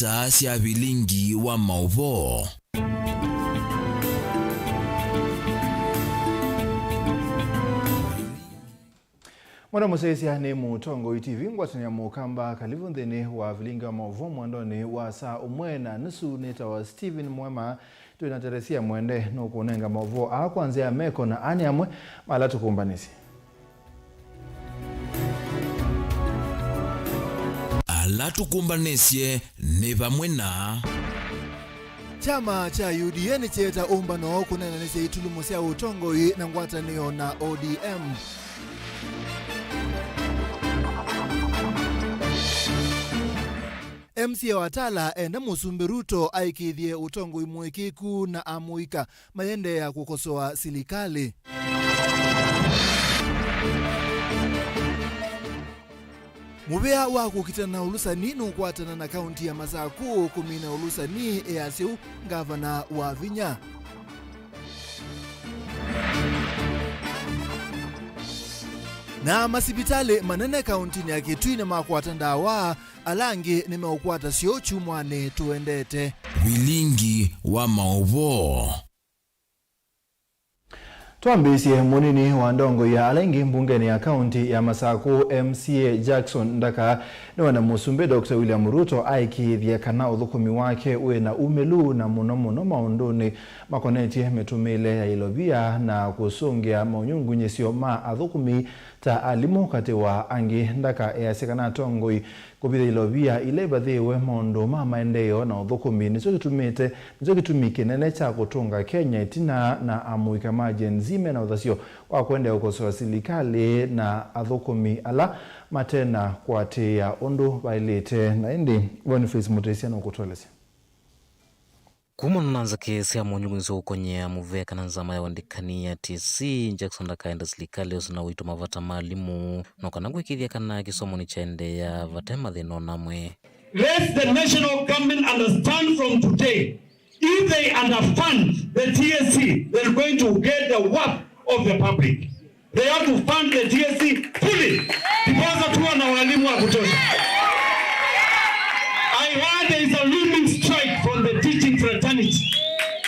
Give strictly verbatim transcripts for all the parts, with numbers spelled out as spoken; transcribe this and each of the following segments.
Ata sya vilingi wa maũvoo. Mwana mũsyaĩĩsya nĩ Mũtongoi T V, ngwatanĩa Mũkamba, kalivu nthĩnĩ wa vilingi wa maũvoo mwendonĩ wa saa ũmwe na nusu. Nĩtawa Stephen Mwema. Twĩna Teresia Mwende nũkũnenga maũvoo aa kwa nzĩa ya meko, na aa nĩ amwe ma ala tũkũmbanĩsye. Ala tũkũmbanĩsye nĩ vamwe na. Kyama kya U D A nĩkyeeta ũmbano kũneenanĩsya itulumo sya ũtongoi na ngwatanĩo na O D M. M C A wa Tala enda Mũsumbĩ Ruto aĩkĩĩthye ũtongoi mũĩkĩĩku na amũika mayendeea kũkosoa silikalĩ. Mũvĩa wa kũkitana na ũlũsani nũkwatana na kaunti ya Masakũ kũmina ũlũsani, easya ũu ngavana Wavinya. Na masivitalĩ manene kauntinĩ ya Kitui nĩmakwata ndawa, ala angĩ nĩmeũkwata syoo kyumwanĩ tũendete. Vilingi wa maũvoo. Twambĩĩsye, mũnini wa ndongoi ya ala aingĩ mbungenĩ ya kaunti ya Masakũ, M C A Jackson Ndaka, nĩwenda Mũsumbĩ Doctor William Ruto aĩkĩĩthye kana ũthũkũmi wake wĩ na umĩlu, na mũno mũno maũndũnĩ makonetye mĩtũmĩĩle ya ilovia na kũsũngĩa maũnyungunyĩsyo ma athũkũmi ta alimũ, katĩ wa angĩ. Ndaka easya kana atongoi kũvitha ilovia ila ivathĩĩwe maũndũ ma maendeeo na ũthũkũmi nĩkyo kĩtumĩte, nĩkyo kĩtumi kĩnene kya kũtũnga Kenya ĩtina, na amũika ma Gen Z mena ũthasyo wa kũendeea kũkosoa silikalĩ na athũkũmi ala matena kũatĩĩa ũndũ vaĩlĩte. Na ĩndĩ Boniface Mũtĩsya nũkũtũelesya. Kumana na nzake sya mũnyungunyĩsyo ũkonyea mũvea kana nzama ya ũandĩkani ya T S C, Jackson ndakaenda silikalĩ yose na ũito mavata ma alimũ, no kana kwĩkĩĩthya kana kĩsomo nĩkyaendeea vate mathĩna o na amwe. Let the national government understand from today, if they underfund the T S C, they're going to get the worth of the public. They have to fund the T S C fully. Ndiposa tuwe na walimu wa kutosha. I heard there is a looming strike from the teaching fraternity.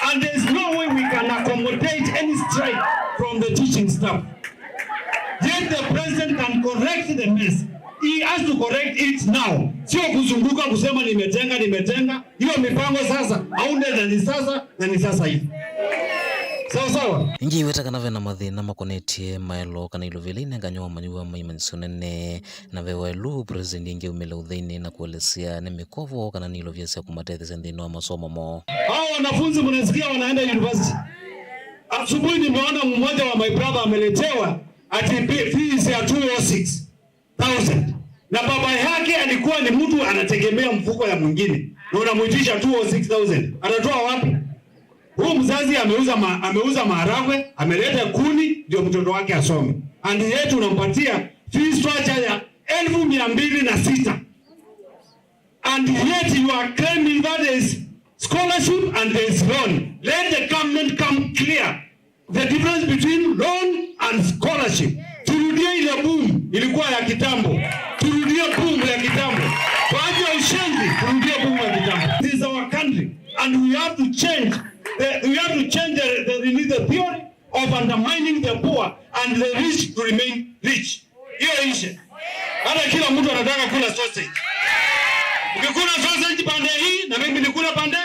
And there is no way we can accommodate any strike from the teaching staff. Yet the president can correct the mess. He has to correct it now. Sio kuzunguka kusema nimetenga, nimetenga. Hiyo mipango sasa, hauna na ni sasa, na ni sasa hivi. Sawa sawa? Ĩngĩ ĩweta kana ve na mathĩna makonetye maelo kana ilovia ila inenganywa amanyĩw'a ma imanyĩsyo nene, na ve waĩlu President ĩngĩ aumĩle ũtheinĩ na kũelesya nĩ mĩkovo kana nĩ ilovia sya kũmatetheesya nthĩnĩ wa masomo moo. Hao wanafunzi mnasikia wanaenda university. Asubuhi nimeona mmoja wa my brother ameletewa ati fees ya two oh six thousand. Na baba yake alikuwa ni mtu anategemea mfuko ya mwingine. Na unamuitisha two oh six thousand. Atatoa wapi? Huyu mzazi ameuza ma-, ameuza maharagwe, ameleta kuni ndio mtoto wake asome. And yet unampatia fee structure ya elfu mia mbili na sita. And yet you are claiming that there is scholarship and there is loan. Let the government come clear the difference between loan and scholarship. Turudie ile boom ilikuwa ya kitambo. Turudie boom ya kitambo. Tuache ushenzi, turudie boom ya kitambo. This is our country and we have to change the, we have to change the, the, the, the theory of undermining the poor and the rich to remain rich. Hiyo ishe. Hata kila mtu anataka kula sausage. Ukikula sausage pande hii na mimi nikula pande,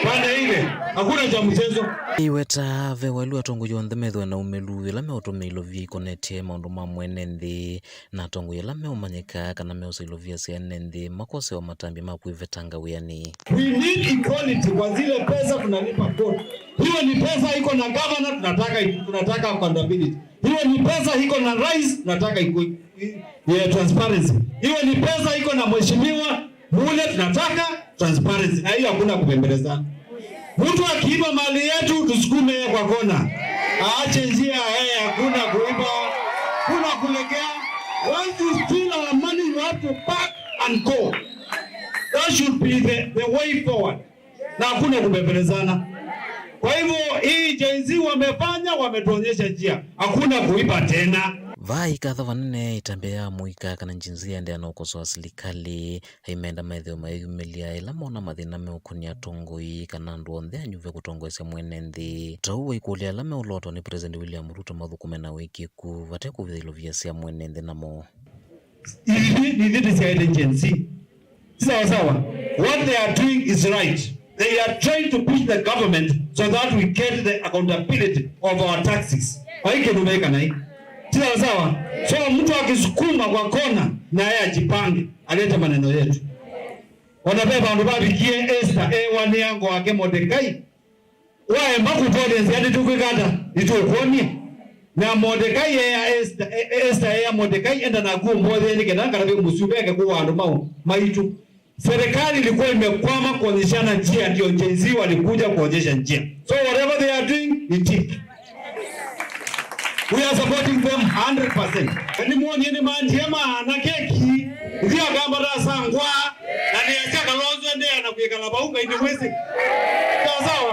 pande ile. Hakuna cha mchezo. Ĩweta ve waĩlu atongoi onthe methĩwe na umĩlu ĩla meũtũmĩa ilovia ikonetye maũndũ ma mwene nthĩ, na atongoi ala meũmanyĩka kana meũsa ilovia sya ene nthĩ makosewa matambya ma kwĩvetanga wĩanĩ. We need equality kwa zile pesa tunalipa kodi. Hiyo ni pesa iko na governor, tunataka, tunataka accountability. Hiyo ni pesa iko na rais, tunataka iko, i-, ya transparency. Hiyo ni pesa iko na mheshimiwa Mule, tunataka transparency. Na hiyo hakuna kubembelezana. Mtu akiiba mali yetu, tusukume yeye kwa kona. Aache njia, eh, hakuna kuiba, hakuna kulegea. Once you steal our money, you have to pack and go. That should be the, the way forward. Na hakuna kubembelezana. Kwa hivyo, hii Gen Z wamefanya, wametuonyesha njia. Hakuna kuiba tena. Vaa ikatha vanene ĩtambya ya mũika kana Gen Z yaendeea na ũkosoa silikalĩ, aimenda methĩwe mayĩyumĩlya ĩla mona mathĩna meũkũnĩa atongoi kana andũ onthe anyuve kũtongoesya mwene nthĩ. Ta ũu waikũlya ala meũlotwa nĩ President William Ruto mathũkũme na wĩkĩku vate kũvitha ilovia sya mwene nthĩ namo. Ithyĩ, ithyĩ tũsyaĩte Gen Z. Ti sawa sawa? What they are doing is right. They are trying to push the government so that we get the accountability of our taxes. Vai kĩndũ veka nai. Ti sawa sawa? So mtu akisukuma kwa kona, na yeye ajipange, alete maneno yetu. Ona ve vandũ vavikie Esther ewanĩa ngo wake Mordekai. Waemba kũtwolea nzĩa, nĩtũkwĩka ata? Nĩtũkwony'a. Na Mordekai eea Esther, e-, e-, Esther eea Mordekai, "Enda naku ũmbothee nĩ kenda ngatave mũsyĩ ũvenge kũwa andũ mau maitũ." Serikali ilikuwa imekwama kuonyeshana njia, ndio Gen Z walikuja kuonyesha njia. So whatever they are doing, we tick. We are supporting them hundred percent. Nĩmwonie nĩ manjia maana keki, ithyĩ akamba tasangwa, na nĩasya Kalonzo endeea na kwĩkala vau, Ngai nĩwĩsĩ. Sawa sawa.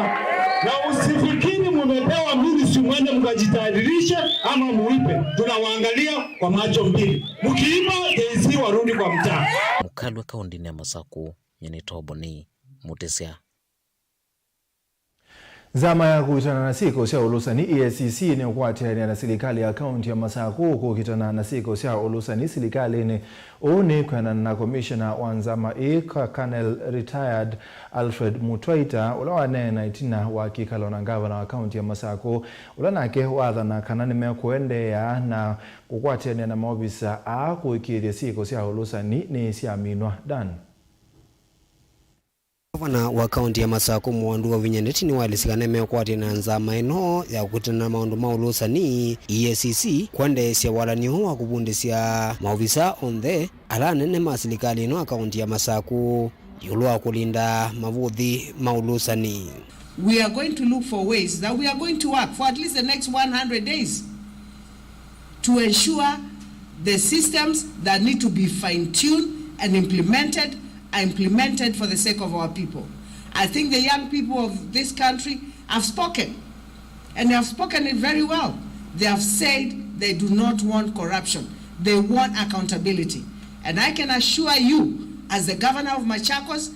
Na usifikiri mumepewa ministry mwende mkajitajirishe ama muibe. Tunawaangalia kwa macho mbili. Mkiiba, Gen Z warudi kwa mtaa. Mũkalwe kaũntĩnĩ ya Masakũ, nyie nĩ Toboni Mũtĩsya. Nzama ya kũitana na syĩko sya ũlũsani, E A C C, nĩũkwatĩanĩa na silikalĩ ya kaũntĩ ya Masakũ kũkitana na syĩko sya ũlũsani silikalĩnĩ. Ũu nĩ kwĩanana na komishona wa nzama ĩĩ, Ka-, Colonel Retired Alfred Mutwaita, ũla waneena ĩtina wa kĩkalo na ngavana wa kaũntĩ ya Masakũ, ũla nake waathana kana nĩmekũendeea na kũkwatĩanĩa na maovisa aa kũĩkĩĩthya syĩko sya ũlũsani nĩsyaminwa. Dan. Ngavana wa kaũntĩ ya Masakũ, Mwandu wa Vinya Ndeti, nĩwaelesya kana nĩmeũkwatĩanĩa na nzama ĩno ya kũkitana na maũndũ ma ũlũsani, E A C C, kwendeesya walany'o ũũ wa kũvundĩsya maovisa onthe ala anene ma silikalĩ ĩno ya kaũntĩ ya Masakũ ĩũlũ wa kũlinda mavũthi ma ũlũsani. We are going to look for ways that we are going to work for at least the next one hundred days to ensure the systems that need to be fine-tuned and implemented are implemented for the sake of our people. I think the young people of this country have spoken, and they have spoken it very well. They have said they do not want corruption. They want accountability. And I can assure you, as the governor of Machakos,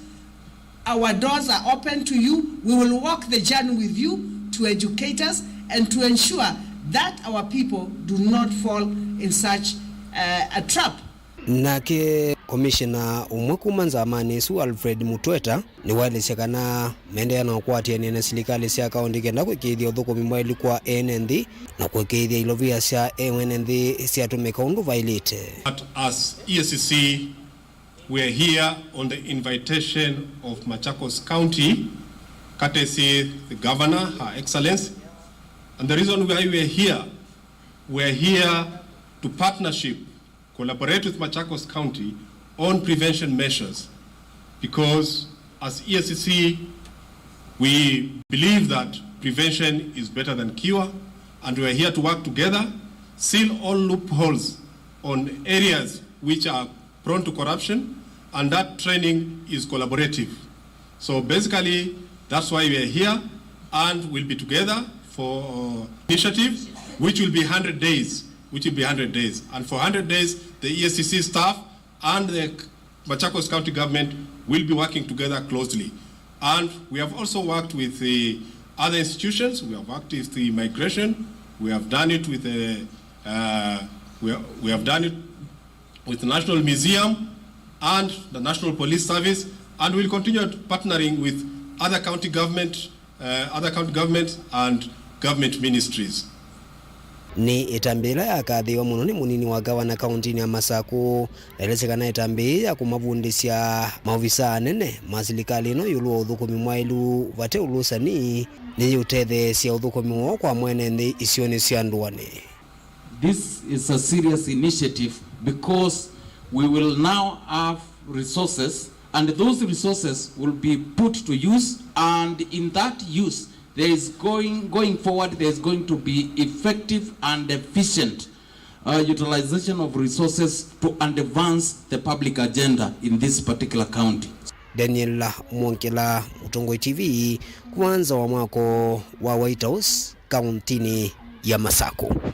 our doors are open to you. We will walk the journey with you to educate us and to ensure that our people do not fall in such, uh, a trap. Nake komishena ũmwe kuma nzamanĩ ĩsu, Alfred Mutweta, nĩwaelesya kana mendeea na ũkwatĩanĩa na silikalĩ sya kaũntĩ kenda kũĩkĩĩthya ũthũkũmi mwaĩlu kwa ene nthĩ na kũĩkĩĩthya ilovia sya ene nthĩ syatũmĩka ũndũ vaĩlĩte. But as E A C C, we are here on the invitation of Machakos County, courtesy the governor, Her Excellency. And the reason why we are here, we are here to partnership, collaborate with Machakos County on prevention measures, because as E A C C, we believe that prevention is better than cure, and we are here to work together, seal all loopholes on areas which are prone to corruption, and that training is collaborative. So basically, that's why we are here, and we'll be together for initiative, which will be hundred days, which will be hundred days. And for hundred days, the E A C C staff and the Machakos County government will be working together closely. And we have also worked with the other institutions. We have worked with the immigration. We have done it with the, uh, we, we have done it with the National Museum and the National Police Service, and we'll continue partnering with other county government, uh, other county governments and government ministries. Nĩ ĩtambya ĩla yakathĩĩwa mũno nĩ mũnini wa ngavana kaũntĩnĩ ya Masakũ. Naelesya kana ĩtambya ĩĩ ya kũmavundĩsya maovisa anene ma silikalĩ ĩno ĩũlũ wa ũthũkũmi mwaĩlu vate ũlũsani nĩyĩũtetheesya ũthũkũmi woo kwa mwene nthĩ isionĩ sya ndũanĩ. This is a serious initiative because we will now have resources, and those resources will be put to use, and in that use, there is going, going forward, there is going to be effective and efficient, uh, utilization of resources to advance the public agenda in this particular county. Daniel Mwongela, Mũtongoi T V, kuma nza wa mwako wa White House, kaũntĩnĩ ya Masakũ.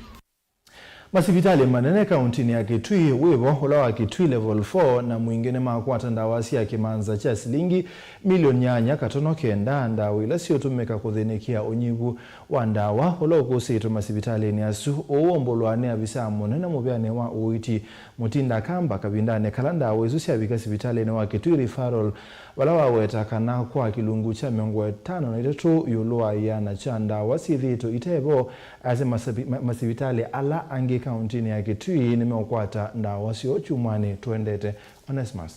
Masivitalĩ manene kauntinĩ ya Kitui, wĩvo ũla wa Kitui Level four na Mwingĩ nĩmakwata ndawa sya kĩmanza kya silingi milioni nyanya katono kenda, ndawa ila siũtũmĩka kũthĩnĩkĩa ũnyivu wa ndawa ũla ũkũsĩĩtwe masivitalĩnĩ asu. Ũu waumbũlwa nĩ avisa mũnene mũvĩanĩ wa ũiiti Mutinda Kamba kavindanĩ kala ndawa isu syavika sivitalĩnĩ wa Kitui Referral, vala waweta kana kwa kĩlungu kya mĩongo ĩtano na itatũ ĩũlũ wa ĩana kya ndawa syĩthĩĩtwe ite vo, asya masavi-, ma-, masivitalĩ ala angĩ kauntinĩ ya Kitui nĩmeũkwata ndawa syoo kyumwanĩ tũendete. Onesmus.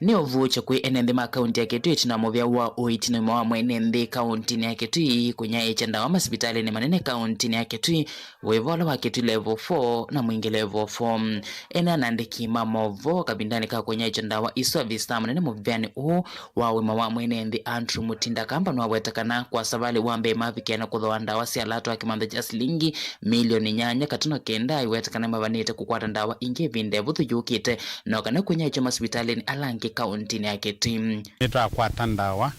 Nĩ ũvuũkyo kwĩ ene nthĩ ma kaunti ya Kitui ĩtina wa mũvĩa wa ũiiti na ũima wa mwene nthĩ kauntinĩ ya Kitui kũnyaĩĩkya ndawa masivitalĩnĩ manene kauntinĩ ya Kitui, wĩvo ũla wa Kitui Level four na Mwingĩ Level four. Ene anandĩki ma maũvoo kavindanĩ ka kũnyaĩĩkya ndawa isu, avisa mũnene mũvĩanĩ ũũ wa ũima wa mwene nthĩ Andrew Mutinda Kamba nĩwaweta kana kwa savalĩ wa mbee mavikĩana kũthooa ndawa sya ala atwaa kĩmanza kya silingi milioni nyanya katono kenda, aiweta kana mavanĩte kũkwata ndawa ingĩ ĩvinda ĩvũthũ yũkĩte, no kana kũnyaĩĩkya masivitalĩnĩ ala angĩ kauntinĩ ya Kitui. Nĩtwakwata ndawa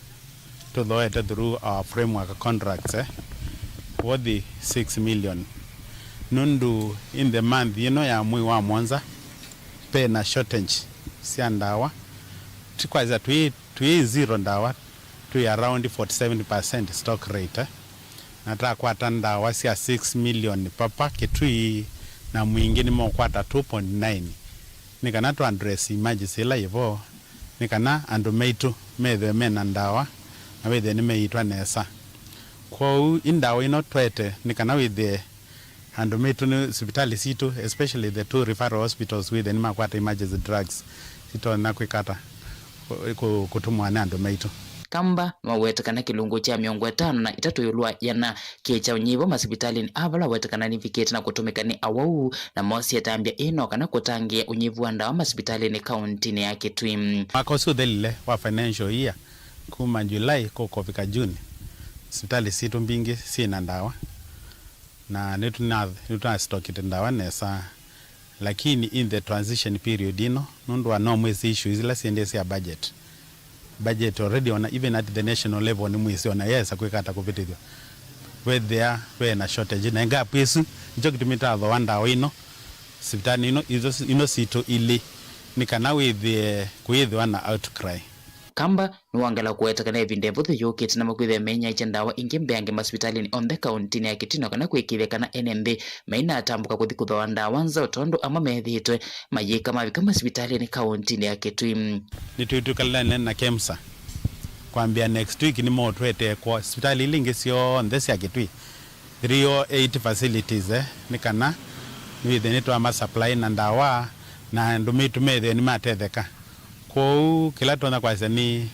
tũthooete through our framework contracts, eh, worth six million. Nũndũ in the month ĩno ya mwei wa mũonza, ve na shortage sya ndawa. Ti kwasya twĩ, twĩ zero ndawa, twĩ around forty seven percent stock rate, eh. Na twakwata ndawa sya six million papa, Kitui na Mwingĩ nĩmeũkwata two point nine, nĩ kana tũ address emergency ĩla yĩ vo, nĩ kana andũ maitũ methĩwe mena ndawa na wĩthĩe nĩmeĩtwa nesa. Kwoou ĩ ndawa ino twete nĩ kana wĩthĩe andũ maitũ nĩ sivitalĩ sitũ, especially the two referral hospitals, wĩthĩe nĩmakwata emergency drugs, sitonya kwĩka ata kũ-, kũ-, kũtũmwa nĩ andũ maitũ. Kamba nĩwaweta kana kĩlungu kya mĩongo ĩtano na itatũ ĩũlũ wa ĩana kĩ kya ũnyivo masivitalĩnĩ aa, vala waweta kana nĩvikĩte na kũtũmĩka nĩ awau, na mosie ĩtambya ĩno kana kũtangĩĩa ũnyivu wa ndawa masivitalĩnĩ kauntinĩ ya Kitui. Mwaka ũsu ũthelile wa financial year, kuma July kũka ũvika June, sivitalĩ sitũ mbingĩ syĩ na ndawa, na nĩtũna-, nĩtũnastokĩte ndawa nesa, lakini in the transition period ĩno, nũndũ wa no mwĩsĩ issues ila syendee sya budget, budget already ona even at the national level nĩ mwĩsĩ ona yesa kwĩka ata kũvĩtĩthw'a, wethĩa ve na shortage na gap ĩsu. Nĩkyo kĩtumi tathooa ndawa ino sivitalĩ ino, izo, ino sitũ ilĩ, nĩ kana wĩthĩe kũyĩthĩwa na outcry. Kamba nĩwongela kũweta kana ĩvinda ĩvũthũ yũkĩte na makwĩthĩa menyaĩĩkya ndawa ingĩ mbeange masivitalĩnĩ onthe kauntinĩ ya Kitui, no kana kũĩkĩĩthya kana ene nthĩ mainatambũka kũthi kũthooa ndawa nzaũ, tondũ amwe methĩĩtwe mayĩka mavika masivitalĩnĩ kauntinĩ ya Kitui. Nĩtwĩtwĩkalane na KEMSA kwambĩa next week, nĩmeũtũetee kwa sivitalĩ ila ingĩ syonthe sya Kitui, three oh eight facilities, eh, nĩ kana nĩwĩthĩe nĩtwama supply na ndawa, na andũ maitũ methĩe nĩmatetheka. Kwoou kĩla tũtonya kwasya nĩ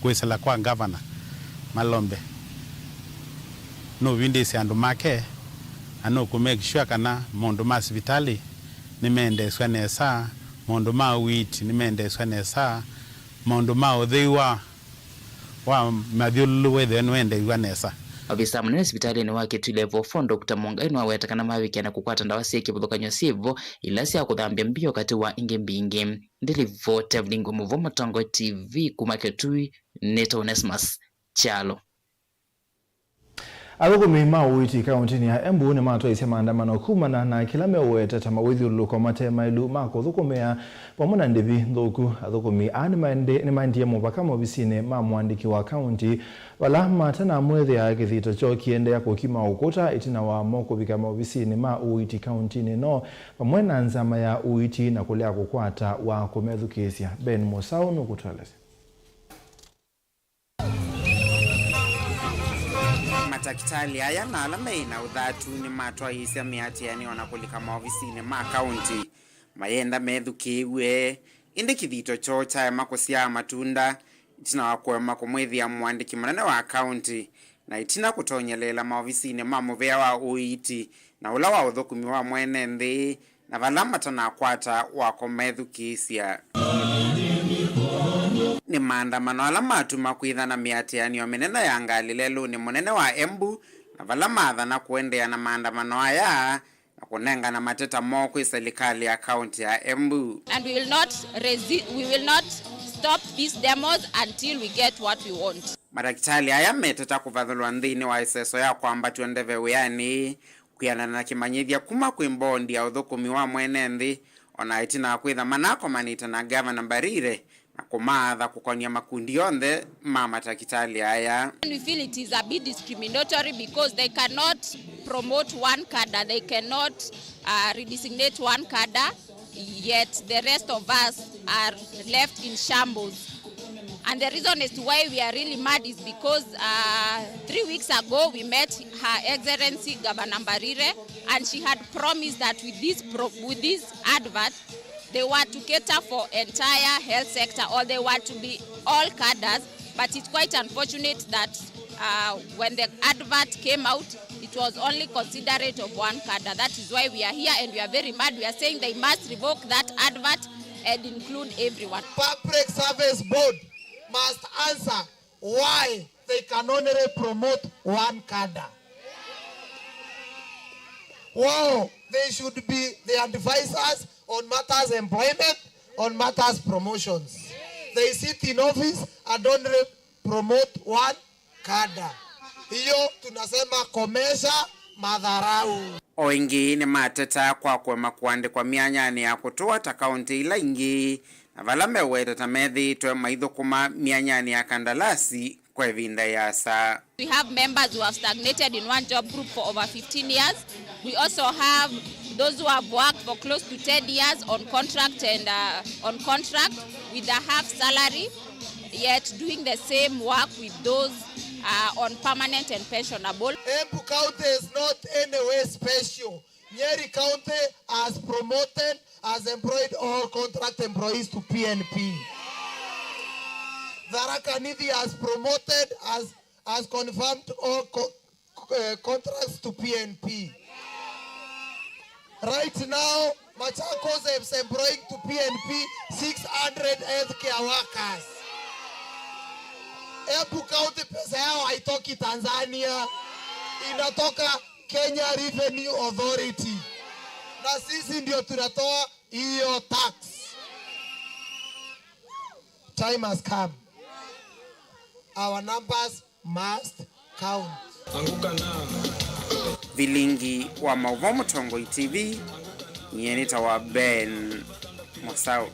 kwĩsĩla kwa ngavana Malombe. Nũvindĩsye andũ make, na nũkũ make sure kana maũndũ ma sivitalĩ nĩmeendeesw'a nesa, maũndũ ma ũiiti nĩmeendeesw'a nesa, maũndũ ma ũthei wa, wa mathyũlũlũko wĩthĩwe nĩwendeew'a nesa. Ovisa mũnene sivitalĩnĩ wa Kitui Level four, Doctor Mũngai, nĩwaweta kana mavikĩa na kũkwata ndawa syĩ kĩvathũkany'o syĩvo, ila sya kũthambya mbio katĩ wa ingĩ mbingĩ. Ndilivoti Evelyn Ngũmũvo, Mũtongoi T V, kuma Kitui, nĩtawa Onesmus Kyalo. Athũkũmi ma ũiiti kauntinĩ ya Embu nĩmatwaisye maandamano kumana na kĩla meũweta ta mawĩthyũlũlũko mate maĩlu ma kũthũkũmĩa, vamwe na ndĩvi nthũku. Athũkũmi aa nĩmaende-, nĩmaendie mũvaka maovisinĩ ma mũandĩki wa kaunti, vala matanamwethĩa kĩthito kyoo kĩendeea kũkima ũkũta ĩtina wa mo kũvika maovisinĩ ma ũiiti kauntinĩ ĩno, vamwe na nzama ya ũiiti na kũlea kũkwata wa kũmethukĩĩsya. Ben Mũsaũ nũkũtũelesya. Matakĩtalĩ aya na ala meĩ na ũthatu nĩmatwaĩĩsya mĩatĩanĩo na kũlika maovisinĩ ma kaunti mayenda methukĩĩw'e, ĩndĩ kĩthito kyoo kyaema kũsyaa matunda ĩtina wa kũema kũmwĩthĩa mũandĩki mũnene wa kaunti, na ĩtina kũtonyeleela maovisinĩ ma mũvĩa wa ũiiti na ũla wa ũthũkũmi wa mwene nthĩ, na vala matanakwata wa kũmethukĩĩsya. Nĩ maandamano ala matuma kwĩthana mĩatĩanĩo mĩnene ya ngalĩ lelũnĩ mũnene wa Embu, na vala maathana kũendeea na maandamano aya na kũnengana mateta moo kwĩ silikalĩ ya kaunti ya Embu. And we will not resi-, we will not stop these demos until we get what we want. Matakĩtalĩ aya meteta kũvathũlwa nthĩnĩ wa ĩseso ya kwambatw'a ndeve wĩanĩ kwĩanana na kĩmanyĩthya kuma kwĩ mbondi ya ũthũkũmi wa mwene nthĩ, o na ĩtina wa kwĩtha manakomanĩte na Ngavana Mbarire na kũmaatha kũkonĩa makundi onthe ma matakĩtalĩ aya. We feel it is a bit discriminatory because they cannot promote one cadre, they cannot, uh, redesignate one cadre, yet the rest of us are left in shambles. And the reason as to why we are really mad is because, uh, three weeks ago we met Her Excellency Governor Mbarire, and she had promised that with this pro-, with this advert, they were to cater for entire health sector, or they were to be all cadres. But it's quite unfortunate that, uh, when the advert came out, it was only considerate of one cadre. That is why we are here and we are very mad. We are saying they must revoke that advert and include everyone. Public Service Board must answer why they can only promote one cadre. Wow, they should be the advisors on matters employment, on matters promotions. They sit in office and only promote one cadre. Hiyo tunasema komesha madharau. O ĩngĩ nĩmateta kwa kũema kũandĩkwa myanyanĩ ya kũtũa ta kaũntĩ ila ingĩ, na vala meweta ta methĩĩtwe maithũkũma myanyanĩ ya kandalasi kwa ĩvinda ĩasa. We have members who have stagnated in one job group for over fifteen years. We also have those who have worked for close to ten years on contract and, uh, on contract with a half salary, yet doing the same work with those, uh, on permanent and pensionable. Embu County is not any way special. Nyeri County has promoted, has employed all contract employees to P N P. Tharaka Nithi has promoted, has, has confirmed all co-, co-, uh, contracts to P N P. Right now, Machakos is employing to P N P six hundred healthcare workers. Embu County pesa yao haitoki Tanzania, inatoka Kenya Revenue Authority, na sisi ndio tunatoa hiyo tax. Time has come. Our numbers must count. Vilingi wa maũvoo Mũtongoi T V, nyie nĩtawa Ben Mũsaũ.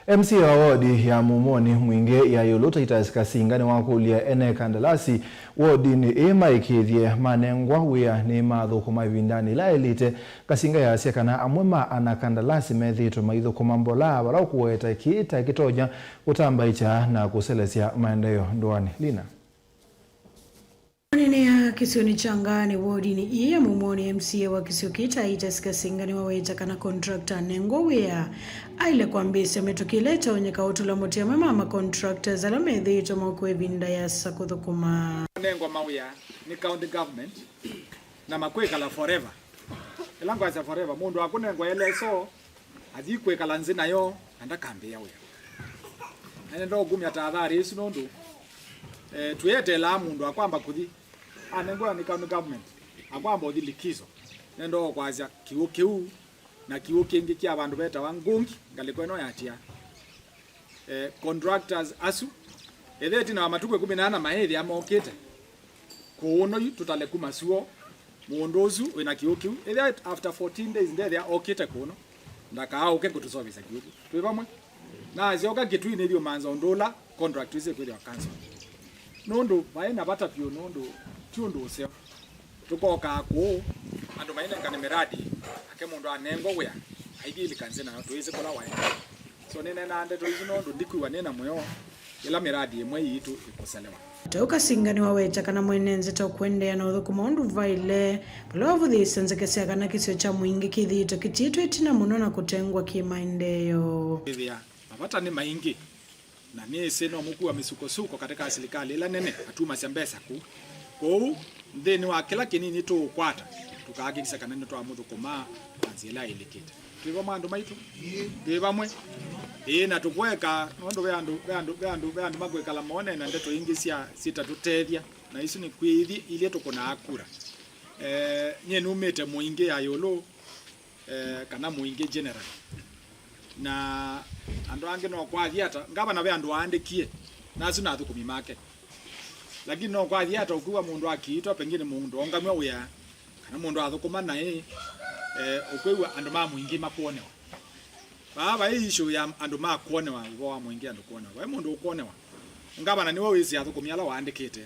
M C A wa wodi ya Mumoni Mwingĩ ya ĩũlũ Titus Kasinga nĩwakũlya ene kandalasi wodinĩ ĩĩ maĩkĩĩthye manengwa wĩa nĩ mathũkũma ĩvindanĩ ĩla yaĩlĩte. Kasinga yaasya kana amwe ma ana kandalasi methĩĩtwe maithũkũma mbolaa, vala ũkũweta kĩĩ ta kĩtonya kũtambaĩkya na kũselesya maendeeo ndũanĩ. Lina. Anene ya kĩsionĩ kya Ngaanĩ wodinĩ ii ya Mumoni, M C A wa kĩsio kĩĩ Titus Kasinga nĩwaweta kana contractor anengwa wĩa aĩle kwambĩĩsya mĩtũkĩ ĩla ĩtonyeka ũtũla mũtĩ amwe ma ma contractors ala methĩĩtwe mokũa ĩvinda yĩasa kũthũkũma. Kũnengwa mawĩa nĩ county government na makwĩkala forever. Ĩla ngwasya forever, mũndũ akũnengwa L S O athi kwĩkala nzĩ nayo na ndakambĩĩa wĩa. Na nenda ũkumya tahadhari ĩsu nũndũ, eh, twĩeteelaa mũndũ akwamba kũthi anengwa nĩ county government, akwamba ũthi likizo. Nenda o kwasya kĩw'ũ kĩu na kĩw'ũ kĩngĩ kya vandũ vetawa Ngungi, ngalĩko ĩno ya Tia. Eh, contractors asu, ethĩwa ĩtina wa matukũ ĩkũmi na ana maĩthĩa mokĩte kũũno yu tũtale kuma suo, mũndũ ũsu wĩna kĩw'ũ kĩu, ethĩwa after fourteen days ndethĩa okĩte kũũno, ndakaaũke kũtũseũvĩsya kĩw'ũ kĩu. Twĩ vamwe? Na asyoka kĩtui nĩthiũmanza ũndũ ũla contract ĩsu ĩkwĩthĩwa cancel. Nũndũ vaĩ na vata vyũ, nũndũ ti ũndũ ũseo. Tũkokaa kũũ, andũ mainengane mĩradi, nake mũndũ anengwa wĩa, aithi ĩlika nzĩ nayo, tũĩsĩ kũla waĩ. So, nĩneenaa ndeto isu nũndũ ndikwĩw'a nĩ na mũyo yĩla mĩradi ĩmwe yitũ ĩkũselewa. Tau Kasinga nĩwaweta kana mwene nzĩ ta ũkũendeea na ũthũkũma ũndũ vaĩle, vala wavũthĩĩsya nzeke sya kana kĩsio kya Mwingĩ kĩthĩĩtwe kĩtiĩtwe ĩtina mũno na kũtengwa kĩ maendeeo. Kwĩthĩa mavata nĩ maingĩ, na nĩsĩ no mũkua mĩsukosuko katĩ ka silikalĩ ĩla nene atumasya mbesa kũu. Kwoou, nthĩnĩ wa kĩla kĩnini tũũkwata, tũkahakikisha kana nĩtwamũthũkũma na nzĩa ĩla ĩlĩkĩte. Twĩ vamwe andũ maitũ? Twĩ vamwe. Ĩĩ, na tũkweka, nũndũ ve andũ, ve andũ, ve andũ, ve andũ makwĩkala mone na ndeto ingĩ sya sitatũtethya, na isu nĩ kwĩthi ilye tũkũnaa kura. Eh, nyie numĩte Mwingĩ ya ĩũlũ, eh, kana Mwingĩ general. Na andũ angĩ no kwathi ata, ngavana ve andũ aandĩkie, Na asu na athũkũmi make. Lakini no kwathi ata ũkwĩw'a mũndũ akiitwa, pengine mũndũ ongamw'a wĩa, kana mũndũ athũkũma naĩ, eh, ũkwĩw'a andũ ma mũingĩ makwonĩwa. Vaa vai issue ya andũ ma kwonĩwa, ũvoo wa mũingĩ andũ kwonĩwa. Vai mũndũ ũkwonĩwa. Ngavana nĩwe wĩsĩ athũkũmi ala waandĩkĩte.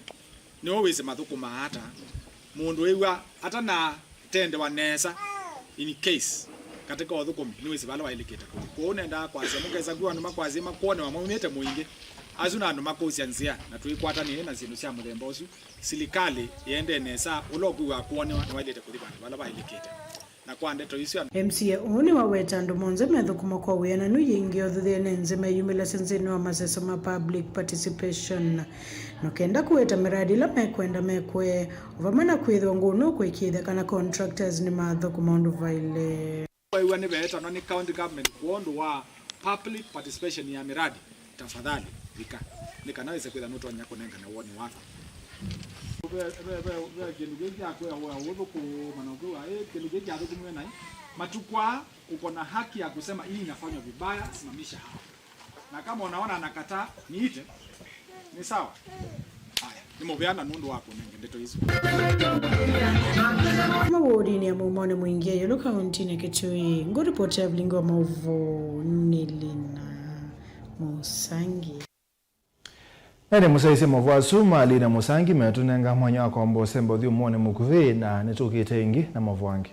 Nĩwe wĩsĩ mathũkũmaa ata. Mũndũ wĩw'a atanatendewa nesa, in case, katika ũthũkũmi, nĩwĩsĩ vala waĩlĩkĩte kũthi. Kwoou nendaa kwasya, mũkesa kwĩw'a andũ makwasya makwonĩwa maumĩte mũingĩ. Asu na andũ makũsya nzĩa, na twĩkwatanĩe na syĩndũ sya mũthemba ũsu, silikalĩ ĩendee nesa, ũla ũkwĩw'a akwonĩwa nĩwaĩlĩte kũthi vandũ vala vaĩlĩkĩte. Na kwa ndeto isu, M C A ũũ nĩwaweta andũ monthe methũkũma kwa wĩananu yĩngĩ ũthuthĩe nĩ nzĩ meyumĩlasya nthĩnĩ wa maseso ma public participation, na kenda kũweta mĩradi ĩla mekwenda mekwe, o vamwe na kwĩthĩwa ngũnũ kwĩkĩĩthya kana contractors nĩmathũkũma ũndũ vaĩle. Waiw'a nĩveetanwa nĩ county government kwondũ wa public participation ya mĩradi. Tafadhali, vika, nĩ kana wĩse kwĩtha nũtonya kũnengane woni waku. Ve, ve, ve, ve kĩndũ kĩĩ kya kwĩa wĩa ũthũkũma na ũkwĩw'a, "Ĩ, kĩndũ kĩĩ kyathũkũmiwe naĩ." Matukũ aa, uko na haki ya kusema, "Hii inafanywa vibaya, simamisha hapa." Na kama unaona anakataa, niite. Ni sawa? Haya, nĩ mũvea na nũndũ wa kũnenge ndeto isu. Kuma wodinĩ ya Mũmonĩ Mũingĩ ĩũlũ kauntinĩ ya Kitui, ngũripoti ya vilingi wa maũvoo nĩ Lina Mũsangi. Na nĩ mũsyaĩĩsya maũvoo asu ma Lina Mũsangi metũnenga mwanya wa kwamba ũsemba ũthyũmũonĩ mũkuvĩ, na nĩtũkĩte ĩngĩ na maũvoo angĩ.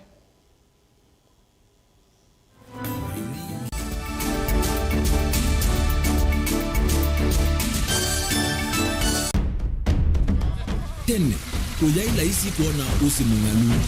Tene, kũyaĩ laisi kwona ũsĩ mũng'alu.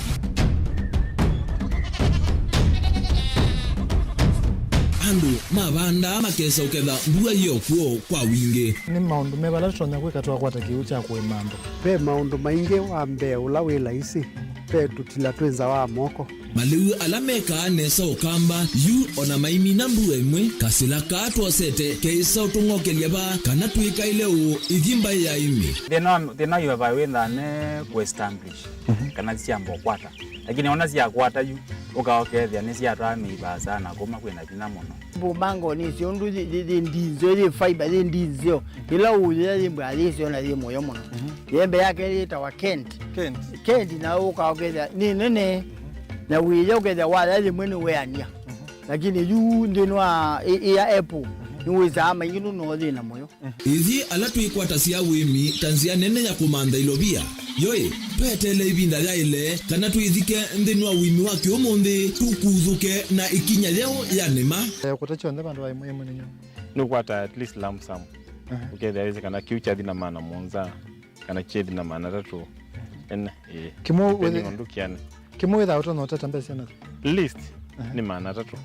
Andũ mavandaa makesa ũketha mbua yĩ o kw'o kwa wingĩ. Nĩ maũndũ meva ala tũtonya kwĩka twakwata kĩw'ũ kya kũĩma andũ? Ve maũndũ maingĩ. Wa mbee ũla wĩ laisi, ve tũtila twĩ nza wa moko. Malĩu ala mekaa nesa ũkamba, yu o na maimina mbua ĩmwe, kasĩla kaa twosete keĩsa ũtũng'okelya vaa kana twĩkaĩle ũũ ithi mbaĩ ya ĩmĩ. Thĩna wa, thĩna wa highway wĩthaa ne kũ establish, mhm, kana syamba ũkwata. Lakini ona syakwata yu, ũka ũkethĩa nĩsyatwaa mĩivaa sana kuma kwĩna vinya mũno. Mbumbango nĩsyo ũndũ yĩ, yĩ, yĩ ndinzeo, yĩ fiber, yĩ ndinzeo. Ĩla ũyĩa yĩ mbwa yĩsyo na yĩ mũyo mũno. Mhm. Yembe yake yĩtawa Kent. Kent. Kent na ũka ũkethĩa nĩ nene. Na wĩya ũkethĩa waya yĩmwe nĩ weania. Mhm. Lakini yu nthĩnĩ wa ĩ, ĩ ya apple, mhm, nĩwĩsaa maingĩ nũno thĩna mũyo. Ithyĩ ala twĩkwatasya ũĩmi ta nzĩa nene ya kũmantha ilovia, yoĩ, tweteele ĩvinda yaĩle kana twĩthike nthĩnĩ wa ũĩmi wa kĩũmũnthĩ, tũkuthũke na ĩkinya yeũ ya nĩma. Eh, kũta kyonthe vandũ va ĩmwe ĩmwe nĩ nyũmba. Nũkwata at least lump sum. Aha. Ũkethĩa wĩsĩ kana kĩu kyathi na maana mũonza, kana kyethi na maana atatũ. Ene, ĩĩ. Kĩmwe depending wĩthĩ-, on ndũkĩanĩ. Kĩmwe wĩthaa ũtonya ũtata mbesa na? Least, aha, nĩ maana atatũ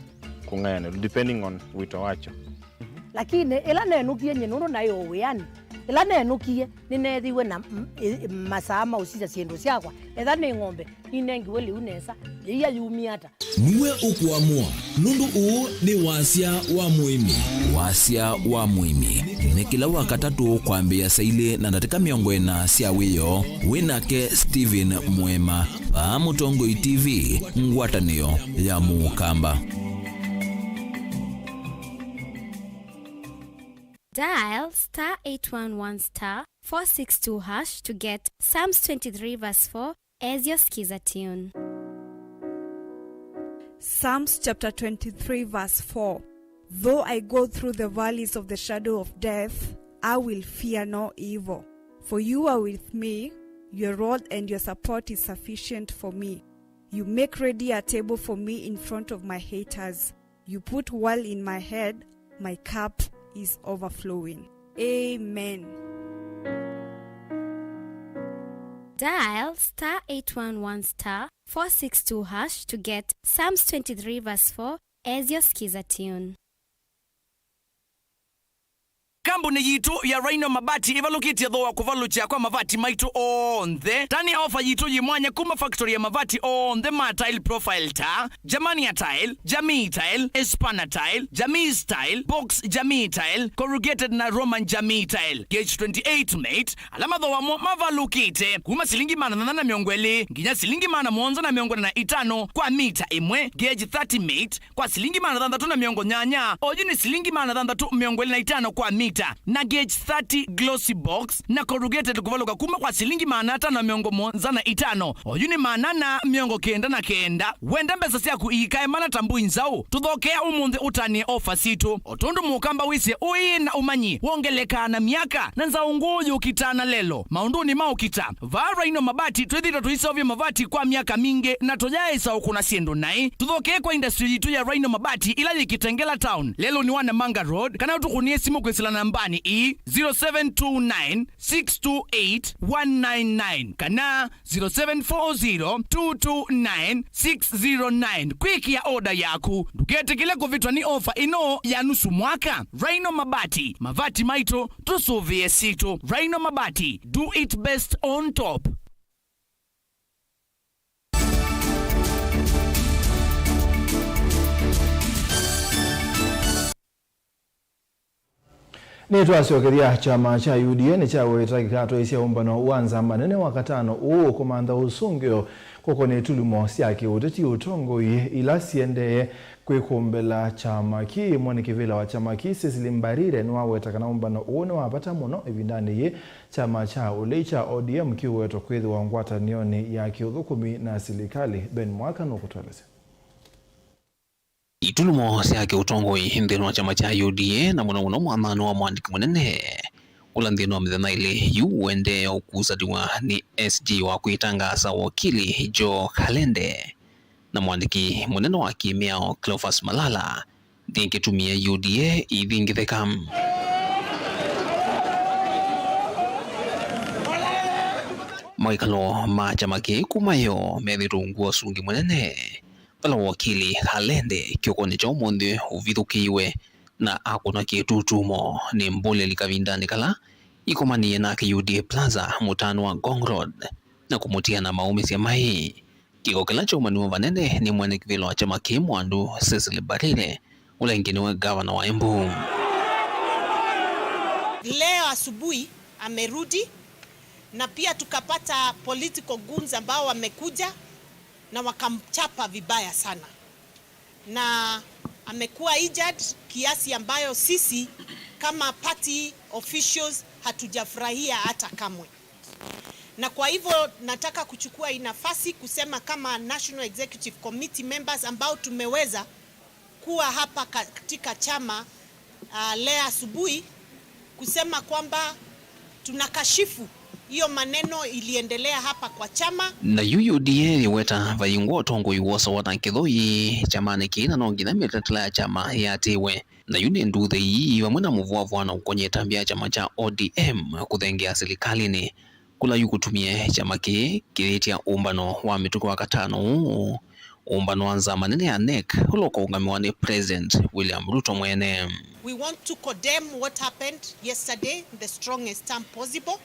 kũng'ayanĩlwa, depending on wĩto wakyo. Lakini ĩla nenũkie nyie nũndũ naĩ o wĩanĩ, ĩla nenũkie nĩneethĩiwe na m-, ĩ-, masaa ma ũsisya syĩndũ syakwa, etha nĩ ng'ombe, ninengiwe lĩu nesa, yĩia yumie ata? Nue ũkũamũa, nũndũ ũũ nĩ wasya wa mũĩmi. Wasya wa mũĩmi nĩ kĩla Wakatatũ kwambĩĩa saa ilĩ na ndatĩka mĩongo ĩna sya wĩoo. Wĩ nake Stephen Mwema, vaa Mũtongoi T V, ngwatanĩo ya Mũkamba. Dial star eight one one star four six two hash to get Psalms twenty-three verse four as your Skiza tune. Psalms chapter twenty-three, verse four. Though I go through the valleys of the shadow of death, I will fear no evil. For you are with me, your rod and your support is sufficient for me. You make ready a table for me in front of my haters. You put oil in my head, my cup is overflowing. Amen. Dial star eight one one star four six two hash to get Psalms twenty-three verse four as your Skiza tune. Kambuni yitũ ya Rhino Mabati ĩvalũkĩtye thooa kũvalũkya kwa mavati maitũ onthe. Tani ofa yitũ yĩ mwanya kuma factory ya mavati onthe ma tile profile ta Germania Tile, Jamii Tile, Hispana Tile, Jamii Style, Box Jamii Tile, Corrugated na Roman Jamii Tile, Gauge twenty-eight mate, ala mathooa mo mavalũkĩte kuma silingi maana thanthatũ na mĩongo ĩlĩ nginya silingi maana mũonza na mĩongo ĩna na itano kwa mita ĩmwe, Gauge thirty mate, kwa silingi maana thanthatũ na mĩongo nyanya, oyu nĩ silingi maana thanthatũ mĩongo ĩlĩ na itano kwa mita. ta na gauge thirty glossy box na corrugated kũvalũka kuma kwa silingi maana atano mĩongo mũonza na itano, oyu nĩ maana ana mĩongo kenda na kenda. Wenda mbesa syaku iikae mana ta mbũi nzaũ, tũthokea ũmũnthĩ ũtanĩe ofa sitũ. O tondũ mũkamba wĩsĩ ũĩ na ũmanyi wongelekaa na myaka, na nzaũ ngũũ yũkitaa na lelo maũndũnĩ ma ũkita. Vaa Rhino Mabati twĩthĩĩtwe tũiseũvya mavati kwa myaka mingĩ na tũyaĩsa ũkũna syĩndũ naĩ. Tũthokee kwa industry yitũ ya Rhino Mabati ĩla yĩ Kitengela Town, lelũnĩ wa Namanga Road, kana ũtũkũnĩe simũ kwĩsĩla nambanĩ ii, zero seven two nine, six two eight, one nine nine kana zero seven four zero, two two nine, six zero nine kwĩkĩa oda yaku. Ndũketĩkĩle kũvĩtwa nĩ ofa ĩno ya nusu mwaka. Rhino Mabati, mavati maitũ, tũsũvĩe sitũ. Rhino Mabati, do it best on top. Nĩtwasyokethya kyama kya U D A nĩkyaweta kĩkatwaĩsya ũmbano wa nzama nene wa katano ũũ kũmantha ũsũngĩo kũkonĩ itulumo sya kĩũteti ũtongoi ila siendee kwĩkũmbĩla kyama kĩĩ. Mwene kĩvĩla wa kyama kĩĩ Cecily Mbarire nĩwaweta kana ũmbano ũũ nĩ wa vata mũno ĩvindanĩ yĩĩ kyama kya ũlei kya O D M kĩũwetwa kwĩthĩwa ngwatanĩonĩ ya kĩũthũkũmi na silikalĩ. Ben Mwaka nũkũtũelesya. Itulumo sya kĩũtongoi nthĩnĩ wa kyama kya U D A, na mũno mũno mwathanĩ wa mwandĩki mũnene, ũla nthĩnĩ wa mĩthenya ĩlĩ yu ũendee ũkusaniw'a nĩ S G wa kwĩtangaasa wakili Joe Kalende na mwandĩki mũnene wa kĩmĩao Cleophas Malala, nĩ kĩtumie U D A ĩthingithĩka. Mawĩkalo ma kyama kĩĩ kuma ĩoo methĩtwe ungu wa ũsungi mũnene, vala wakili Kalende kĩokonĩ kya ũmũnthĩ ũvithũkĩiwe na akũnwa kĩtutumo nĩ mbũlĩli kavindanĩ kala ikomanĩe nake U D A Plaza mũtaanĩ wa Ngong Road na kũmũtia na maũmĩsya mai. Kĩko kĩla kyaumaniwe vanene nĩ mwene kĩvĩla wa kyama kĩĩ mwandu Cecily Mbarire, ũla ĩngĩ nĩwe gavana wa Embu. Leo asubuhi amerudi na pia tukapata political goons ambao wamekuja na wakamchapa vibaya sana, na amekuwa injured kiasi ambayo sisi kama party officials hatujafurahia hata kamwe. Na kwa hivyo nataka kuchukua hii nafasi kusema kama National Executive Committee members ambao tumeweza kuwa hapa katika chama, ah, leo asubuhi kusema kwamba tunakashifu hiyo maneno iliendelea hapa kwa chama. Na yu U D A yĩweta vayingwa ũtongoi wosawa na kĩthoi kyamanĩ kĩĩ, na no nginya mĩtalatala ya kyama yĩatĩĩwe. Na yu nĩ nduthei vamwe na mũvũavũano ũkonye ĩtambya ya kyama kya O D M kũthengeea silikalĩnĩ, kũla yu kũtumie kyama kĩĩ kĩyĩtya ũmbano wa mĩtuko wa katano ũũ, ũmbano wa nzama nene ya NEC, ũla ũkaũngamĩwa nĩ President William Ruto mwene. We want to condemn what happened yesterday in the strongest term possible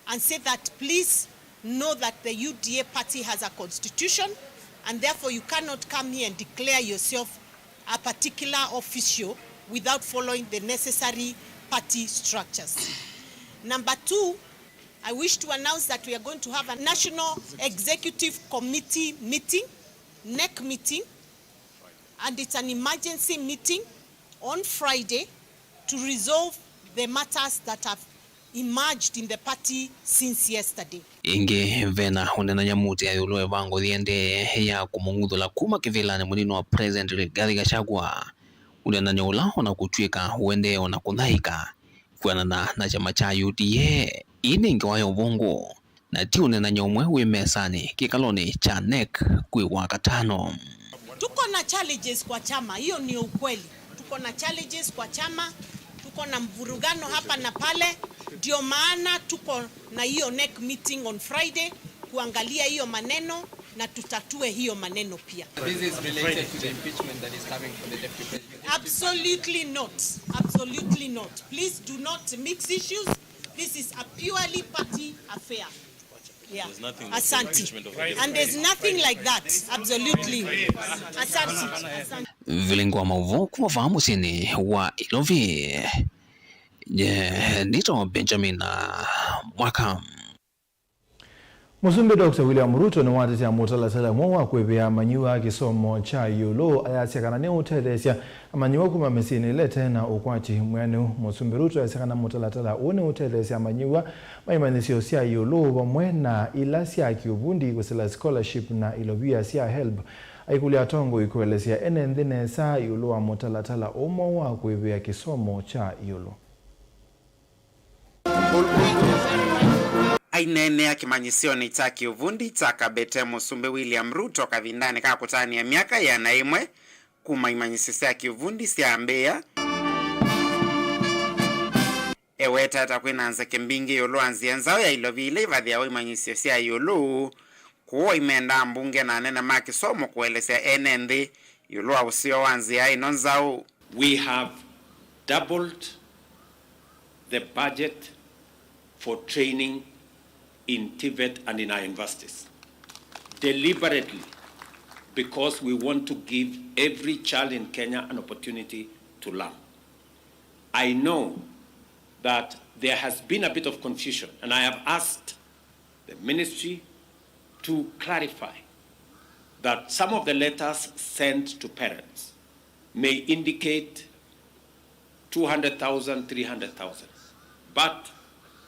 and say that please know that the U D A party has a constitution and therefore you cannot come here and declare yourself a particular official without following the necessary party structures. Number two, I wish to announce that we are going to have a National Executive Committee meeting, NEC meeting, and it's an emergency meeting on Friday to resolve the matters that have emerged in the party since yesterday. Ĩngĩ, vena ũnenany'a mũtĩa ĩũlũ wa ĩvango yĩendee ya kũmũng'uthũla kuma kĩvĩlanĩ mũnini wa President Rigathi Gachagua, ũnenany'a ũla ona kũtw'ĩka ũendee ona kũthaĩka kwĩanana na kyama kya U D A. Ĩĩ nĩ ngewa ya ũvũngũ, na ti ũnenany'a ũmwe wĩ mesanĩ kĩkalonĩ kya NEC kwĩ Wakatano. Tuko na challenges kwa chama, hiyo ndio ukweli. Tuko na challenges kwa chama, tuko na mvurugano hapa na pale, ndio maana tuko na hiyo NEC meeting on Friday kuangalia hiyo maneno na tutatue hiyo maneno pia. This is related to the impeachment that is coming from the deputy president. Absolutely not. Absolutely not. Please do not mix issues. This is a purely party affair. Yeah. There's nothing like Asante. Impeachment of the And there's nothing like that. Absolutely. Asante. Asante. Vilingi wa maũvoo kuma vaa mũsyĩnĩ wa Ilovi. Nye nĩtawa Benjamin, ah, Mwaka. Mũsumbĩ Doctor William Ruto nĩwatetea mũtalatala mweũ wa kwĩvĩa amanyĩw'a kĩsomo kya ĩũlũ, ayasya kana nĩũtetheesya amanyĩw'a kuma mĩsyĩnĩ ĩla ĩte na ũkwati mwĩanĩu. Mũsumbĩ Ruto ayasya kana mũtalatala ũũ nĩũtetheesya amanyĩw'a ma imanyĩsyo sya ĩũlũ vamwe na ila sya kĩũvundi kũsila scholarship na ilovia sya helb. Aikũlya atongoi kũelesya ene nthĩ nesa ĩũlũ wa mũtalatala ũũ mweũ wa kwĩvĩa kĩsomo kya ĩũlũ. Aineenea kĩmanyĩsyonĩ kya kĩũvundi kya Kabete, Mũsumbĩ William Ruto kavindanĩ ka kũtanĩa myaka ĩana ĩmwe kuma imanyĩsyo sya kĩũvundi syambĩĩa, eweta ata kwĩna nzeke mbingĩ ĩũlũ wa nzĩa nzaũ ya ilovi ila ivathĩawa imanyĩsyo sya ĩũlũ. Kwoou aimenda ambunge na anene ma kĩsomo kũelesya ene nthĩ ĩũlũ wa ũseo wa nzĩa ĩno nzaũ. We have doubled the budget for training in TVET and in our universities, deliberately, because we want to give every child in Kenya an opportunity to learn. I know that there has been a bit of confusion, and I have asked the ministry to clarify that some of the letters sent to parents may indicate two hundred thousand, three hundred thousand. But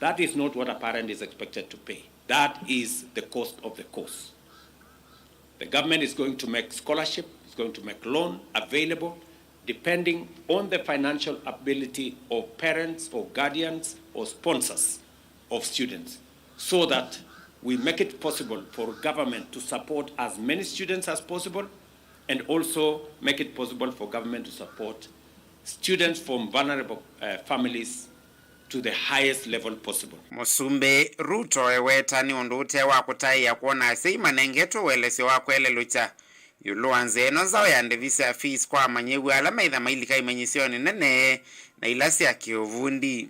that is not what a parent is expected to pay. That is the cost of the course. The government is going to make scholarship, is going to make loan available depending on the financial ability of parents or guardians or sponsors of students, so that we make it possible for government to support as many students as possible and also make it possible for government to support students from vulnerable, uh, families to the highest level possible. Mũsumbĩ Ruto eweta nĩ ũndũ ũte wa kũtaĩa kwona asyai manengetwe ũelesyo wa kwelelũkya ĩũlũ wa nzĩa ĩno nzaũ ya ndĩvi sya fees kwa amanyĩw'a ala maitha mailika imanyĩsyonĩ nene na ila sya kĩũvundi.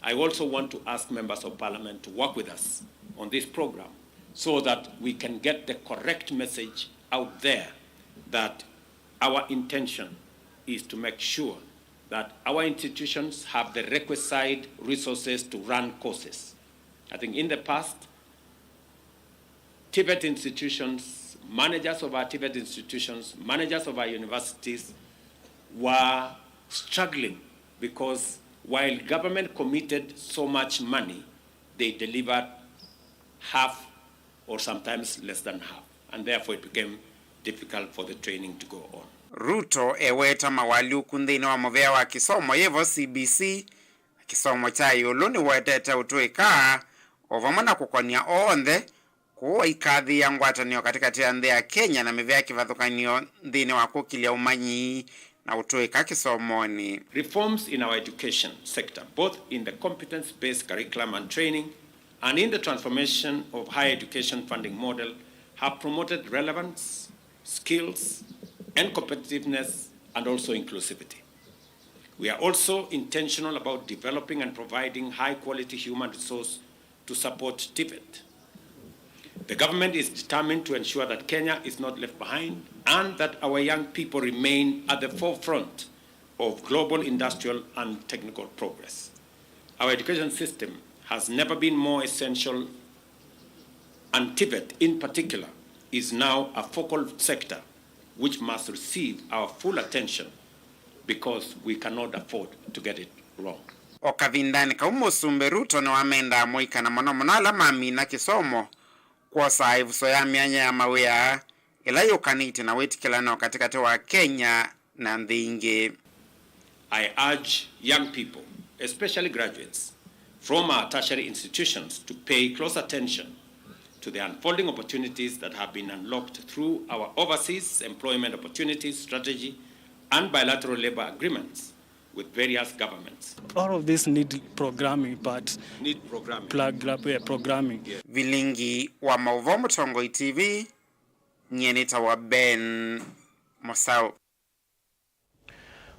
I also want to ask members of parliament to work with us on this program so that we can get the correct message out there that our intention is to make sure that our institutions have the requisite resources to run courses. I think in the past, TVET institutions, managers of our TVET institutions, managers of our universities were struggling because while government committed so much money, they delivered half or sometimes less than half, and therefore it became difficult for the training to go on. Ruto eweta mawalyũku nthĩnĩ wa mũvea wa kĩsomo yĩvo CBC, na kĩsomo kya ĩũlũ nĩwetete ũtũĩka o vamwe na kũkonya onthe kũu aikathĩĩa ngwatanĩo katĩkatĩ ya nthĩ ya Kenya na mĩvea kĩvathũkany'o nthĩnĩ wa kũkĩlya ũmanyi na ũtũĩka kĩsomonĩ. Reforms in our education sector, both in the competence-based curriculum and training and in the transformation of higher education funding model, have promoted relevance, skills, and competitiveness, and also inclusivity. We are also intentional about developing and providing high-quality human resource to support TVET. The government is determined to ensure that Kenya is not left behind and that our young people remain at the forefront of global industrial and technical progress. Our education system has never been more essential, and TVET in particular is now a focal sector which must receive our full attention because we cannot afford to get it wrong. O kavindanĩ kau, Mũsumbĩ Ruto nĩwamendaa mũika na mũno mũno ala mamina kĩsomo kwosaa ĩvuso ya myanya ya mawĩa ĩla yũkanĩtye na wĩtĩkĩlano katĩkatĩ wa Kenya na nthĩ ingĩ. I urge young people, especially graduates, from our tertiary institutions to pay close attention to the unfolding opportunities that have been unlocked through our overseas employment opportunities strategy and bilateral labor agreements with various governments. All of this need programming, but need programming. Plug, plug, yeah, programming. Yes. Vilingi wa maũvoo, Mũtongoi TV, nyie nĩtawa Ben Mũsaũ.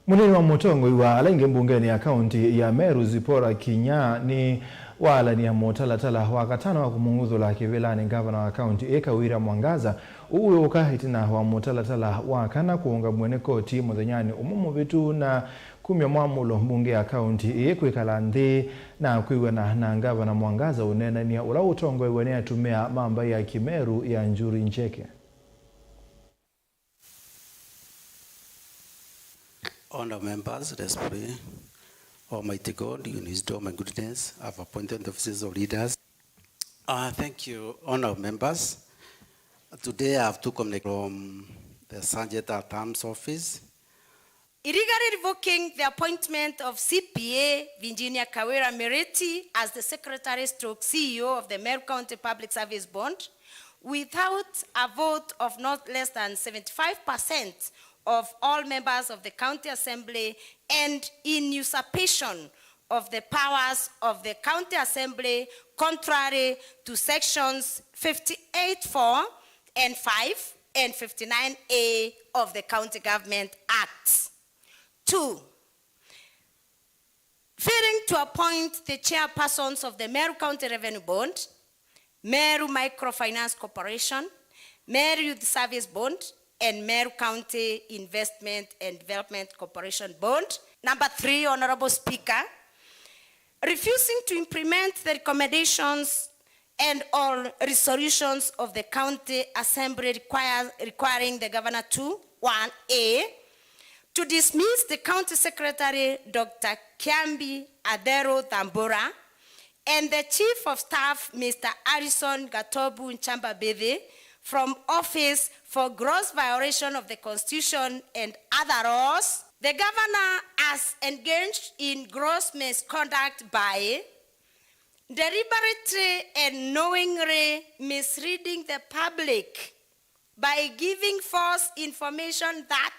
Mũnini wa mũtongoi wa ala aingĩ mbungenĩ ya kaunti ya Meru, Zipporah Kinya, nĩwaalany'a mũtalatala wa katano wa kũmũng'uthũla kĩvĩlanĩ ngavana wa kaunti ĩĩ, Kawira Mwangaza, ũũ wĩũka ĩtina wa mũtalatala wa kana kũũngamw'a nĩ koti mũthenyanĩ ũmwe mũvĩtu na Kumya mwamũlo, mbunge ya kaunti ĩĩ kwĩkala nthĩ na kwĩw'ana na Ngavana Mwangaza ũneenany'a ũla ũtongoew'e nĩ atumĩa ma mbaĩ ya Kĩmeru ya Njuri Njeke. Honourable members, let's pray. Almighty God, in wisdom and goodness, have appointed the offices of leaders. Uh, thank you, honourable members. Today I have two communiques from the Sergeant at Arms Office. Illegally revoking the appointment of C P A Virginia Kawira Miriti as the Secretary stroke C E O of the Meru County Public Service Board without a vote of not less than seventy-five percent of all members of the County Assembly and in usurpation of the powers of the County Assembly contrary to sections fifty-eight four and five and fifty-nine A of the County Government Act. Two, failing to appoint the chairpersons of the Meru County Revenue Board, Meru Microfinance Corporation, Meru Youth Service Board, and Meru County Investment and Development Corporation Board. Number three, Honorable Speaker, refusing to implement the recommendations and all resolutions of the County Assembly require, requiring the Governor to, one A, to dismiss the County Secretary, Doctor Kiambi Adero Thambura, and the Chief of Staff, Mister Harrison Gatobu Nchamba Bithi, from office for gross violation of the Constitution and other laws. The Governor has engaged in gross misconduct by deliberately and knowingly misleading the public by giving false information that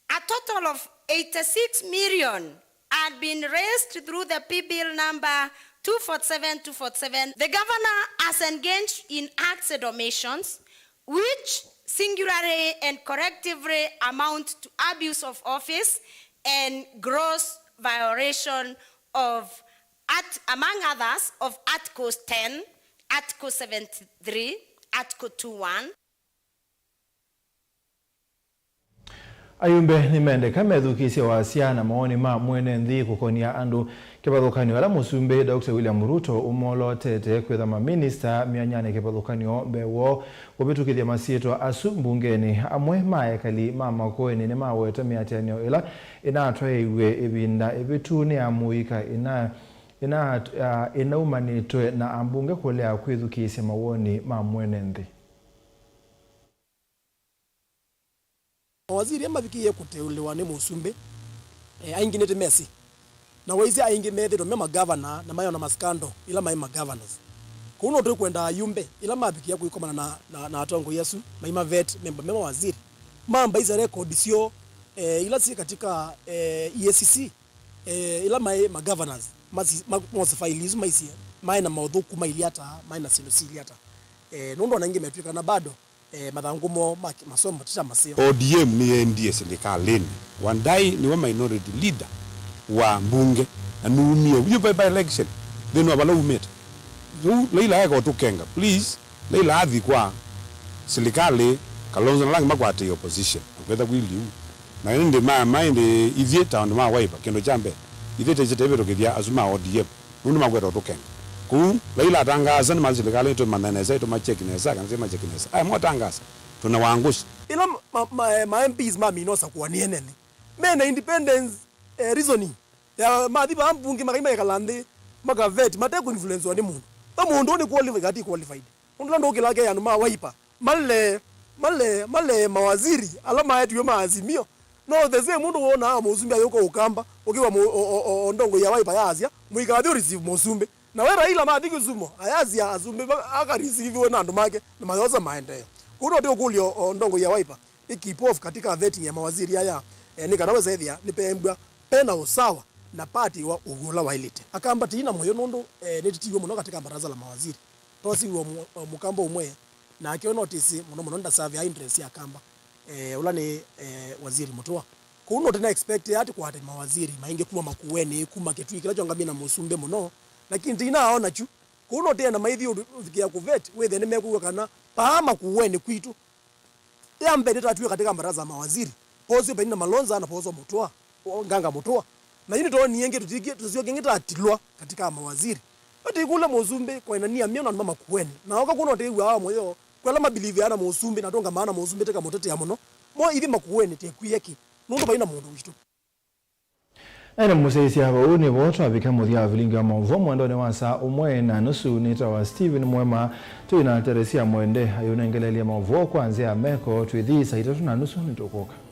a total of eighty-six million had been raised through the P Bill number two forty-seven, two forty-seven. The Governor has engaged in acts and omissions which singularly and collectively amount to abuse of office and gross violation of Art-, among others, of Articles ten, Article seventy-three, Article two one. Ayumbe nĩmendeka methukĩĩsye wasya na mawoni ma mwene nthĩ kũkonia andũ kĩvathũkany'o ala Mũsumbĩ Doctor William Ruto ũmolotete kwĩtha maminista myanyanĩ kĩvathũkany'o mbee woo kũvĩtũkĩthya masyĩtwa asu mbungenĩ. Amwe ma ekali ma Makueni nĩmaweta mĩatĩanĩo ĩla ĩnatwaĩiw'e ĩvinda ĩvĩtu nĩ amũika ĩna, ĩna, ah, ĩnaumanĩtwe na ambunge kũlea kwĩthukĩĩsya mawoni ma mwene nthĩ. Mawaziri mavikĩie kũteũlĩwa nĩ mũsumbĩ, eh, aingĩ nĩtĩ mesĩ. Na waisye aingĩ methĩtwe me magavana na maĩ ona maskando ila maĩ magovernors. Kũu no tũkwenda ayumbe ila mavikĩa kwĩkomana na, na, na atongoi asu, maimavet memba me mawaziri. Mambaisya rekodi syoo, eh, ila syĩ katika, eh, E A C C, eh, ila maĩ magovernors, masi-, ma-, mose faili isu maisye, maĩ na maũthũku mailye ata, maĩ na syĩndũ siilye ata. Eh, nũndũ ona aingĩ metw'ĩka na bado eh, mathangũ moo ma kĩ-, masomo ti ta maseo. O D M nĩyendie silikalĩnĩ. Wandayi nĩwe minority leader wa mbunge, na nũumie yu by, by election nthĩnĩ wa vala umĩte. Rĩu Laila eka ũtũkenga, please, Laila athi kwa silikalĩ, Kalonzo na ala angĩ makwatĩe opposition, na kwetha kwĩ liu. Na ĩndĩ ma, ma ĩndĩ ithyĩ ta andũ ma Wiper, kĩndũ kya mbee, ithyĩ tĩsĩ tũivĩtũkĩthya asu ma O D M. Nũndũ makweta ũtũkenga. Kũu, Laila atangaasa nĩ mathi silikalĩ, tũmanthe nesa, tũmacheki nesa, kana tũmacheki nesa. Aya, mwatangaasa, tũna Wangũsĩ. Ĩla ma, ma, ma, ma M Ps mamina ũsakũa nĩ enene, mena independence, eh, reasoning. Ya, mathi vaa mbunge, makai maikala nthĩ, makavet, mate kũinfluencewa nĩ mũndũ. We mũndũ ũyũ nĩ qualified, ati qualified. Nũndũ ĩla ndũkĩlaa ke andũ ma Wiper, male, male, male mawaziri ala maetiwe ma Azimio. No the same mũndũ wonaa mũsumbĩ ayũka Ũkamba, ũkĩwa mũ-, o, o, o, o ndongo ya Wiper yaasya, mũikathi ũreceive mũsumbĩ. Na we Raila mathi Kisumu, ayasya asumbĩ ma-, akareceiviwe na andũ make, na mayosa maendeeo. Kũu no tĩũkũlya o, o ndongo ya Wiper, ĩ keep off katika vetting ya mawaziri aya, eh, nĩ kana wesa ethĩa nĩpembwa pena ũsawa na party wa ũw'o ũla waĩlĩte. Akamba tĩina mũyo nũndũ, eh, nĩtĩtiwe mũno katika baraza la mawaziri. Twasiw'a mũ-, mũkamba ũmwe, nake we notice mũno mũno ndasavea interest ya Kamba, eh, ũla nĩ, eh, Waziri Mutua. Kũu no tena expect ati kwate mawaziri maingĩ kuma Makueni, kuma Kitui, kĩla kyongamie na mũsumbĩ mũno, lakini tinaona kyu. Kũu no tena maithi ũvikĩa kũvet, wĩthĩa nĩmekwĩw'a kana paa Makueni kwitũ. Ya mbee nĩtatw'e katika baraza la mawaziri, posyo Penina Malonza na posyo Mutua. Nganga Mũtũa. Na yu nĩtoonie ĩngĩ tũtikie, tũsyokie ĩngĩ tatilwa katika mawaziri. Ĩndĩ kũla mũsumbĩ kwainania mĩo na andũ ma Makueni. Na oka kwona ũtĩw'aa wa mũyo, kwela mabilivĩaa na mũsumbĩ, na tũngamaa na mũsumbĩ tĩkamũtetea mũno. Mo ithyĩ Makueni tĩkwĩe kĩ? Nũndũ vai na mũndũ witũ. Ene mũsyaĩĩsya vau nĩvo twavika mũthya wa vilingi wa maũvoo mwendonĩ wa saa ũmwe na nusu. Nĩtawa Steven Mwema, twĩ na Teresia Mwende ayũnengeleelya maũvoo kwa nzĩa ya meko. Twĩthi saa itatũ na nusu nĩtũkũka.